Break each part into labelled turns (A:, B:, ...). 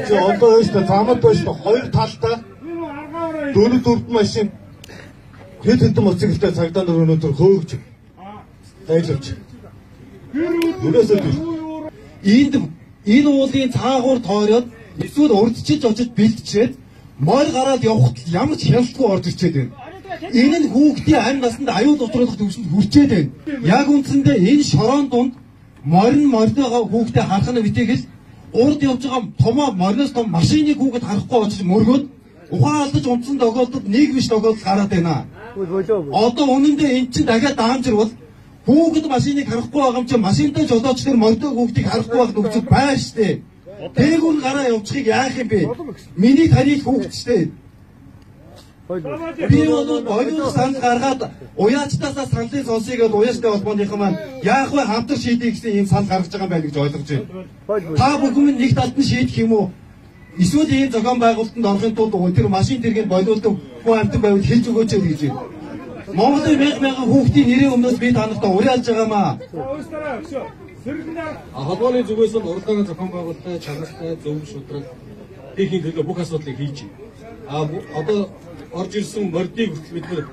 A: Чи одоо өстө замд өстө хоёр талдаа дөрөв машин хэд хэдэн моцикэлтэй цагдаа нар өнөөдөр хөөгж дайлвч. Ерөөсөө биш.
B: Энд энэ уулын цаагуур тойроод эсвэл урдчилж очиж бэлтчээд морь гараад явхад ямар ч хяналтгүй орж ирчээд байна. Энэ нь хүүхдийн амь насанд аюул учруулах төвшөнд хүрчээд байна. Яг үндсэндээ энэ шорон дунд морь нь морьтойгоо хүүхдээ харах нь битгий л урд явж байгаа томоо мориноос том машиныг хүүхэд харахгүй очиж мөргөөд ухаан алдаж унтсан тохиолдолд нэг биш тохиолдол гараад байна. Одоо үнэндээ эн чинь дахиад даамжирвал хүүхэд машиныг харахгүй байгаа юм чинь машинтай жолооч тэр морьтой хүүхдийг харахгүй байх нөхцөл байна штэ. Тээгүүр гараа явчихыг яах юм бэ? Миний тарих хүүхэд штэ. Би бол боёр санал гаргаад уяачтаасаа саналын сонсъё гэдээ уяачтай холбооныхан маань яах вэ хамтар шийдье гэсэн ийм санал гаргаж байгаа юм байна гэж ойлгож байна. Та бүхэн нэг талд нь шийдэх юм уу? Эсвэл ийм зохион байгуулалтанд орохын тулд тэр машин тэргийг болиулдаг хүн амьтан байвал хэлж өгөөч гэж байна. Монголын мянга мянган хүүхдийн нэрийн өмнөөс би та нартай уриалж байгаамаа.
C: Холбооны зүгээс нь уралдааны зохион байгуулалттай, чанартай, зөв шударга техникийн төлөө бүх асуудлыг хийж байна. Одоо орж ирсэн мордыг хүртэл бид нэр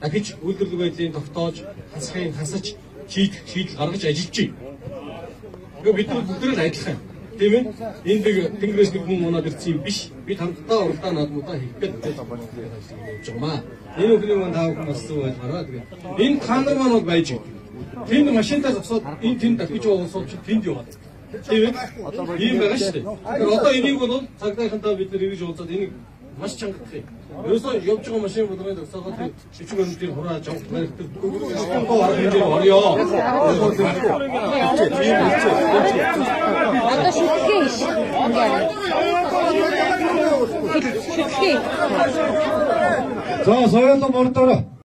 C: дахиж үйлдвэрлэл байдлыг тогтоож, хасахын хасаж, шийдэл гаргаж ажиллаж байна. Тэгэхээр бид нар бүгд л адилхан. Тийм ээ? Энд нэг тэнгэрээс нэг хүн унаад ирсэн юм биш. Бид хамтдаа уралдаан наадмуудаа хийх гээд явж байгаа. Энэ бүхний маань та бүхэн бас зөв ойлгоорой. Тэгээд энэ та нар маань бол байж байгаа. Тэнд машинтаа зогсоод энэ тэнд дахиж явуулсууд чи тэнд яваад. Тийм ээ? Ийм байгаа шүү дээ. Тэгэхээр одоо энийг бол цагдааихантаа бид нар эргэж уулзаад энийг маш чангах юм. Ерөөсөө явж байгаа машин болгоны зогсоогоод бичиг баримтыг хурааж авах баримтыг арга хэмжээ орё.
D: Одоо шүтлгээ иш. Шүтлгээ.
A: За соёлоо мордороо.